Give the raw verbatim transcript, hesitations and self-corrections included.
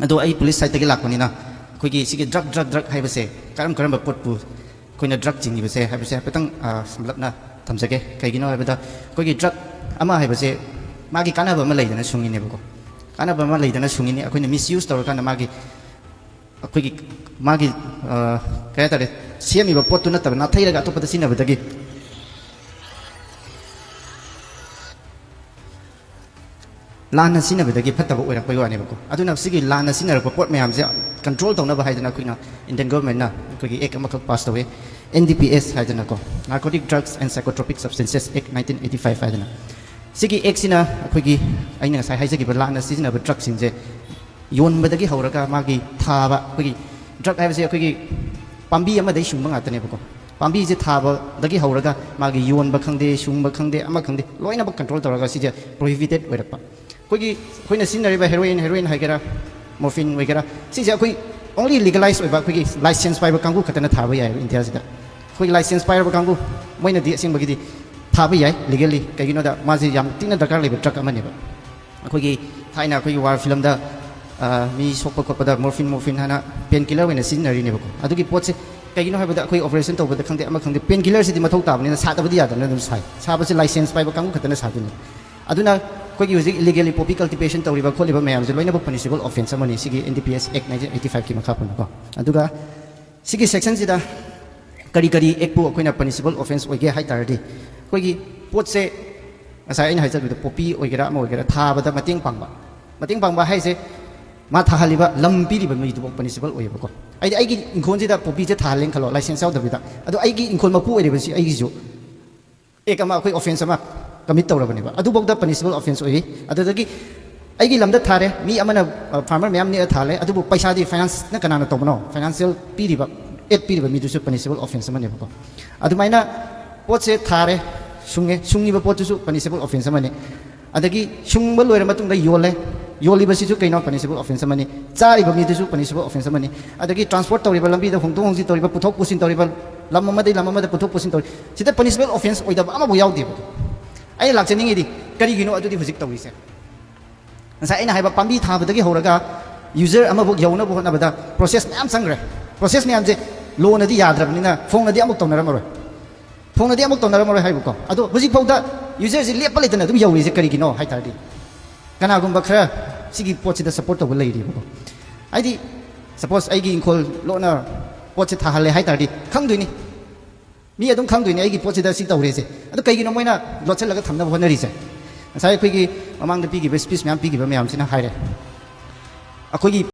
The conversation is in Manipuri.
ꯑꯗꯣ ꯑꯩ ꯄꯨꯂꯤꯁ ꯁꯥꯏꯠꯇꯒꯤ ꯂꯥꯛꯄꯅꯤꯅ ꯑꯩꯈꯣꯏꯒꯤ ꯁꯤꯒꯤ ꯗ꯭ꯔꯒ ꯗ꯭ꯔꯒ ꯗ꯭ꯔꯒ ꯍꯥꯏꯕꯁꯦ ꯀꯔꯝ ꯀꯔꯝꯕ ꯄꯣꯠꯄꯨ ꯑꯩꯈꯣꯏꯅ ꯗ꯭ꯔꯒ ꯆꯤꯡꯉꯤꯕꯁꯦ ꯍꯥꯏꯕꯁꯦ ꯍꯥꯏꯐꯦꯠꯇꯪ ꯑ, ꯁꯝꯂꯞꯅ ꯊꯝꯖꯒꯦ꯫ ꯀꯩꯒꯤꯅꯣ ꯍꯥꯏꯕꯗ ꯑꯩꯈꯣꯏꯒꯤ ꯗ꯭ꯔꯒ ꯑꯃ ꯍꯥꯏꯕꯁꯦ ꯃꯥꯒꯤ ꯀꯥꯟꯅꯕ ꯑꯃ ꯂꯩꯗꯅ ꯁꯨꯡꯉꯤꯅꯦꯕꯀꯣ꯫ ꯀꯥꯟꯅꯕ ꯑꯃ ꯂꯩꯗꯅ ꯁꯨꯡꯉꯤꯅꯤ꯫ ꯑꯩꯈꯣꯏꯅ ꯃꯤꯁꯌꯨꯁ ꯇꯧꯔꯀꯥꯟꯗ ꯃꯥꯒꯤ ꯑꯩꯈꯣꯏꯒꯤ ꯃꯥꯒꯤ ꯑ, ꯀꯩ ꯍꯥꯏꯇꯥꯔꯦ, ꯁꯦꯝꯃꯤꯕ ꯄꯣꯠꯇꯨ ꯅꯠꯇꯕ ꯅꯥꯊꯩꯔꯒ ꯑꯇꯣꯞꯄꯗ ꯁꯤꯖꯤꯟꯅꯕꯗꯒꯤ ꯂꯥꯟꯅ ꯁꯤꯖꯤꯟꯅꯕꯗꯒꯤ ꯐꯠꯇꯕ ꯑꯣꯏꯔꯛꯄꯒꯤ ꯋꯥꯅꯦꯕꯀꯣ꯫ ꯑꯗꯨꯅ ꯁꯤꯒꯤ ꯂꯥꯟꯅ ꯁꯤꯖꯤꯟꯅꯔꯛꯄ ꯄꯣꯠ ꯃꯌꯥꯝꯁꯦ ꯀꯟꯇ꯭ꯔꯣꯜ ꯇꯧꯅꯕ ꯍꯥꯏꯗꯅ ꯑꯩꯈꯣꯏꯅ ꯏꯟꯗꯤꯌꯟ ꯒꯣꯔꯃꯦꯟꯅ ꯑꯩꯈꯣꯏꯒꯤ ꯑꯦꯛ ꯑꯃꯈꯛ ꯄꯥꯁ ꯇꯧꯋꯦ, ꯑꯦꯟ ꯗꯤ ꯄꯤ ꯑꯦꯁ ꯍꯥꯏꯗꯅꯀꯣ, Narcotic Drugs and Psychotropic Substances Act nineteen eighty five ꯍꯥꯏꯗꯅ꯫ ꯁꯤꯒꯤ ꯑꯦꯛꯁꯤꯅ ꯑꯩꯈꯣꯏꯒꯤ ꯑꯩꯅ ꯉꯁꯥꯏ ꯍꯥꯏꯖꯈꯤꯕ ꯂꯥꯟꯅ ꯁꯤꯖꯤꯟꯅꯕ ꯗ꯭ꯔꯒꯁꯤꯡꯁꯦ ꯌꯣꯟꯕꯗꯒꯤ ꯍꯧꯔꯒ ꯃꯥꯒꯤ ꯊꯥꯕ, ꯑꯩꯈꯣꯏꯒꯤ ꯗ꯭ꯔꯒ ꯍꯥꯏꯕꯁꯦ ꯑꯩꯈꯣꯏꯒꯤ ꯄꯥꯝꯕꯤ ꯑꯃꯗꯒꯤ ꯁꯨꯡꯕ ꯉꯥꯛꯇꯅꯦꯕꯀꯣ꯫ ꯄꯥꯝꯕꯤꯁꯦ ꯊꯥꯕꯗꯒꯤ ꯍꯧꯔꯒ ꯃꯥꯒꯤ ꯌꯣꯟꯕ ꯈꯪꯗꯦ, ꯁꯨꯡꯕ ꯈꯪꯗꯦ, ꯑꯃ ꯈꯪꯗꯦ, ꯂꯣꯏꯅꯃꯛ ꯀꯟꯇ꯭ꯔꯣꯜ ꯇꯧꯔꯒ ꯁꯤꯁꯦ ꯄ꯭ꯔꯣꯍꯤꯕꯤꯇꯦꯠ ꯑꯣꯏꯔꯛꯄ꯫ ꯑꯩꯈꯣꯏꯒꯤ ꯑꯩꯈꯣꯏꯅ ꯁꯤꯖꯤꯟꯅꯔꯤꯕ ꯍꯦꯔꯣꯏꯟ, ꯍꯦꯔꯣꯏꯟ ꯍꯥꯏꯒꯦꯔꯥ, ꯃꯣꯔꯐꯤꯟ ꯑꯣꯏꯒꯦꯔꯥ, ꯁꯤꯁꯦ ꯑꯩꯈꯣꯏ ꯑꯣꯡꯂꯤ ꯂꯤꯒꯦꯂꯥꯏꯁ ꯑꯣꯏꯕ ꯑꯩꯈꯣꯏꯒꯤ ꯂꯥꯏꯁꯦꯟꯁ ꯄꯥꯏꯕ ꯀꯥꯡꯕꯨ ꯈꯛꯇꯅ ꯊꯥꯕ ꯌꯥꯏꯑꯕ ꯏꯟꯗꯤꯌꯥꯁꯤꯗ꯫ ꯑꯩꯈꯣꯏꯒꯤ ꯂꯥꯏꯁꯦꯟꯁ ꯄꯥꯏꯔꯕ ꯀꯥꯡꯕꯨ ꯃꯣꯏꯅꯗꯤ ꯑꯁꯦꯡꯕꯒꯤꯗꯤ ꯊꯥꯕ ꯌꯥꯏ ꯂꯤꯒꯦꯜꯂꯤ꯫ ꯀꯩꯒꯤꯅꯣꯗ ꯃꯥꯁꯦ ꯌꯥꯝ ꯊꯤꯅ ꯗꯔꯀꯥꯔ ꯂꯩꯕ ꯗ꯭ꯔꯒ ꯑꯃꯅꯦꯕ꯫ ꯑꯩꯈꯣꯏꯒꯤ ꯊꯥꯏꯅ ꯑꯩꯈꯣꯏꯒꯤ ꯋꯥꯔ ꯐꯤꯂꯝꯗ ꯑ, ꯃꯤ ꯁꯣꯛꯄ ꯈꯣꯠꯄꯗ ꯃꯣꯔꯐꯤꯟ, ꯃꯣꯔꯐꯤꯟ ꯍꯥꯏꯅ ꯄꯦꯟ ꯀꯤꯂꯔ ꯑꯣꯏꯅ ꯁꯤꯖꯤꯟꯅꯔꯤꯅꯦꯕꯀꯣ꯫ ꯑꯗꯨꯒꯤ ꯄꯣꯠꯁꯦ ꯀꯩꯒꯤꯅꯣ ꯍꯥꯏꯕꯗ ꯑꯩꯈꯣꯏ ꯑꯣꯄꯔꯦꯁꯟ ꯇꯧꯕꯗ ꯈꯪꯗꯦ, ꯑꯃ ꯈꯪꯗꯦ, ꯄꯦꯟ ꯀꯤꯂꯔꯁꯤꯗꯤ ꯃꯊꯧ ꯇꯥꯕꯅꯤꯅ ꯁꯥꯗꯕꯗꯤ ꯌꯥꯗꯕꯅꯤꯅ ꯑꯗꯨꯝ ꯁꯥꯏ꯫ ꯁꯥꯕꯁꯦ ꯂꯥꯏꯁꯦꯟꯁ ꯄꯥꯏꯕ ꯀꯥꯡꯕꯨ ꯈꯛꯇꯅ ꯁꯥꯗꯣꯏꯅꯤ꯫ ꯑꯗꯨꯅ ꯑꯩꯈꯣꯏꯒꯤ ꯍꯧꯖꯤꯛ ꯏꯂꯤꯒꯦꯜꯂꯤ ꯄꯣꯄꯤ ꯀꯜꯇꯤꯚꯦꯁꯟ ꯇꯧꯔꯤꯕ ꯈꯣꯠꯂꯤꯕ ꯃꯌꯥꯝꯁꯦ ꯂꯣꯏꯅꯃꯛ ꯄꯅꯤꯁꯤꯕꯜ ꯑꯣꯐꯦꯟꯁ ꯑꯃꯅꯤ ꯁꯤꯒꯤ and D P S act nineteen eighty ꯐꯥꯏꯚꯀꯤ ꯃꯈꯥ ꯄꯣꯟꯅꯀꯣ꯫ ꯑꯗꯨꯒ ꯁꯤꯒꯤ ꯁꯦꯛꯁꯟꯁꯤꯗ ꯀꯔꯤ ꯀꯔꯤ ꯑꯦꯛꯄꯨ ꯑꯩꯈꯣꯏꯅ ꯄꯅꯤꯁꯤꯕꯜ ꯑꯣꯐꯦꯟꯁ ꯑꯣꯏꯒꯦ ꯍꯥꯏ ꯇꯥꯔꯗꯤ, ꯑꯩꯈꯣꯏꯒꯤ ꯄꯣꯠꯁꯦ ꯉꯁꯥꯏ ꯑꯩꯅ ꯍꯥꯏꯖꯈꯤꯕꯗ ꯄꯣꯄꯤ ꯑꯣꯏꯒꯦꯔꯥ ꯑꯃ ꯑꯣꯏꯒꯦꯔꯥ ꯊꯥꯕꯗ ꯃꯇꯦꯡ ꯄꯥꯡꯕ, ꯃꯇꯦꯡ ꯄꯥꯡꯕ ꯍꯥꯏꯁꯦ ꯃꯥ ꯊꯥꯍꯜꯂꯤꯕ ꯂꯝ ꯄꯤꯔꯤꯕ ꯃꯤꯗꯨꯐꯥꯎ ꯄꯅꯤꯁꯤꯕꯜ ꯑꯣꯏꯌꯦꯕꯀꯣ꯫ ꯑꯩꯗꯤ ꯑꯩꯒꯤ ꯏꯪꯈꯣꯜꯁꯤꯗ ꯄꯣꯄꯤꯁꯦ ꯊꯥꯍꯜꯂꯦꯅ ꯈꯜꯂꯣ, ꯂꯥꯏꯁꯦꯟꯁ ꯌꯥꯎꯗꯕꯤꯗ, ꯑꯗꯣ ꯑꯩꯒꯤ ꯏꯪꯈꯣꯜ ꯃꯄꯨ ꯑꯣꯏꯔꯤꯕꯁꯤ ꯑꯩꯒꯤꯁꯨ ꯑꯦꯛ ꯑꯃ, ꯑꯩꯈꯣꯏ ꯑꯣꯐꯦꯟꯁ ꯑꯃ ꯀꯃꯤꯠ ꯇꯧꯔꯕꯅꯦꯕ꯫ ꯑꯗꯨꯐꯥꯎꯗ ꯄꯅꯤꯁꯤꯕꯜ ꯑꯣꯐꯦꯟꯁ ꯑꯣꯏꯔꯤ꯫ ꯑꯗꯨꯗꯒꯤ ꯑꯩꯒꯤ ꯂꯝꯗ ꯊꯥꯔꯦ, ꯃꯤ ꯑꯃꯅ, ꯑ, ꯐꯥꯔꯃꯔ ꯃꯌꯥꯝ ꯅꯦꯛꯑ ꯊꯥꯍꯜꯂꯦ, ꯑꯗꯨꯕꯨ ꯄꯩꯁꯥꯗꯤ ꯐꯥꯏꯅꯥꯟꯁꯅ ꯀꯅꯥꯅ ꯇꯧꯕꯅꯣ? ꯐꯥꯏꯅꯥꯟꯁꯤꯌꯦꯜ ꯄꯤꯔꯤꯕ, ꯑꯦꯠ ꯄꯤꯔꯤꯕ ꯃꯤꯗꯨꯁꯨ ꯄꯅꯤꯁꯤꯕꯜ ꯑꯣꯐꯦꯟꯁ ꯑꯃꯅꯦꯕꯀꯣ꯫ ꯑꯗꯨꯃꯥꯏꯅ ꯄꯣꯠꯁꯦ ꯊꯥꯔꯦ, ꯁꯨꯡꯉꯦ, ꯁꯨꯡꯉꯤꯕ ꯄꯣꯠꯇꯨꯁꯨ ꯄꯅꯤꯁꯤꯕꯜ ꯑꯣꯐꯦꯟꯁ ꯑꯃꯅꯤ꯫ ꯑꯗꯒꯤ ꯁꯨꯡꯕ ꯂꯣꯏꯔ ꯃꯇꯨꯡꯗ ꯌꯣꯜꯂꯦ, ꯌꯣꯜꯂꯤꯕꯁꯤꯁꯨ ꯀꯩꯅꯣ? ꯄꯅꯤꯁꯤꯕꯜ ꯑꯣꯐꯦꯟꯁ ꯑꯃꯅꯤ꯫ ꯆꯥꯔꯤꯕ ꯃꯤꯗꯨꯁꯨ ꯄꯅꯤꯁꯤꯕꯜ ꯑꯣꯐꯦꯟꯁ ꯑꯃꯅꯤ꯫ ꯑꯗꯒꯤ ꯇ꯭ꯔꯥꯟꯁꯄꯣꯔꯠ ꯇꯧꯔꯤꯕ, ꯂꯝꯕꯤꯗ ꯍꯣꯡꯗꯣꯛ ꯍꯣꯡꯖꯤꯟ ꯇꯧꯔꯤꯕ, ꯄꯨꯊꯣꯛ ꯄꯨꯁꯤꯟ ꯇꯧꯔꯤꯕ, ꯂꯝ ꯑꯃꯗꯒꯤ ꯂꯝ ꯑꯃꯗ ꯄꯨꯊꯣꯛ ꯄꯨꯁꯤꯟ ꯇꯧꯔꯤ, ꯁꯤꯗ ꯄꯅꯤꯁꯤꯕꯜ ꯑꯣꯐꯦꯟꯁ ꯑꯣꯏꯗꯕ ꯑꯃꯐꯥꯎ ꯌꯥꯎꯗꯦꯕ꯫ ꯑꯩꯅ ꯂꯥꯛꯆꯅꯤꯡꯉꯤꯗꯤ ꯀꯔꯤꯒꯤꯅꯣ ꯑꯗꯨꯗꯤ ꯍꯧꯖꯤꯛ ꯇꯧꯔꯤꯁꯦ? ꯉꯁꯥꯏ ꯑꯩꯅ ꯍꯥꯏꯕ ꯄꯥꯝꯕꯤ ꯊꯥꯕꯗꯒꯤ ꯍꯧꯔꯒ ꯌꯨꯖꯔ ꯑꯃꯐꯥꯎ ꯌꯧꯅꯕ ꯍꯣꯠꯅꯕꯗ ꯄ꯭ꯔꯣꯁꯦꯁ ꯃꯌꯥꯝ ꯆꯪꯈ꯭ꯔꯦ꯫ ꯄ꯭ꯔꯣꯁꯦꯁ ꯃꯌꯥꯝꯁꯦ ꯂꯣꯅꯗꯤ ꯌꯥꯗ꯭ꯔꯕꯅꯤꯅ ꯐꯣꯡꯅꯗꯤ ꯑꯃꯨꯛ ꯇꯧꯅꯔꯝꯃꯔꯣꯏ꯫ ꯐꯣꯡꯅꯗꯤ ꯑꯃꯨꯛ ꯇꯧꯅꯔꯝꯃꯔꯣꯏ ꯍꯥꯏꯕꯀꯣ꯫ ꯑꯗꯣ ꯍꯧꯖꯤꯛꯐꯥꯎꯗ ꯌꯨꯖꯔꯁꯤ ꯂꯦꯞꯄ ꯂꯩꯇꯅ ꯑꯗꯨꯝ ꯌꯧꯔꯤꯁꯦ ꯀꯔꯤꯒꯤꯅꯣ ꯍꯥꯏ ꯇꯥꯔꯗꯤ, ꯀꯅꯥꯒꯨꯝꯕ ꯈꯔ ꯁꯤꯒꯤ ꯄꯣꯠꯁꯤꯗ ꯁꯞꯄꯣꯔꯠ ꯇꯧꯕ ꯂꯩꯔꯤꯕꯀꯣ꯫ ꯍꯥꯏꯗꯤ, ꯁꯄꯣꯁ ꯑꯩꯒꯤ ꯏꯪꯈꯣꯜ ꯂꯣꯟꯅ ꯄꯣꯠꯁꯦ ꯊꯥꯍꯜꯂꯦ ꯍꯥꯏ ꯇꯥꯔꯗꯤ ꯈꯪꯗꯣꯏꯅꯤ, ꯃꯤ ꯑꯗꯨꯝ ꯈꯪꯗꯣꯏꯅꯤ ꯑꯩꯒꯤ ꯄꯣꯠꯁꯤꯗ ꯁꯤ ꯇꯧꯔꯦꯁꯦ꯫ ꯑꯗꯨ ꯀꯩꯒꯤꯅꯣ ꯃꯣꯏꯅ ꯂꯣꯠꯁꯤꯜꯂꯒ ꯊꯝꯅꯕ ꯍꯣꯠꯅꯔꯤꯁꯦ? ꯉꯁꯥꯏ ꯑꯩꯈꯣꯏꯒꯤ ꯃꯃꯥꯡꯗ ꯄꯤꯈꯤꯕ, ꯁ꯭ꯄꯤꯆ ꯃꯌꯥꯝ ꯄꯤꯈꯤꯕ ꯃꯌꯥꯝꯁꯤꯅ ꯍꯥꯏꯔꯦ, ꯑꯩꯈꯣꯏꯒꯤ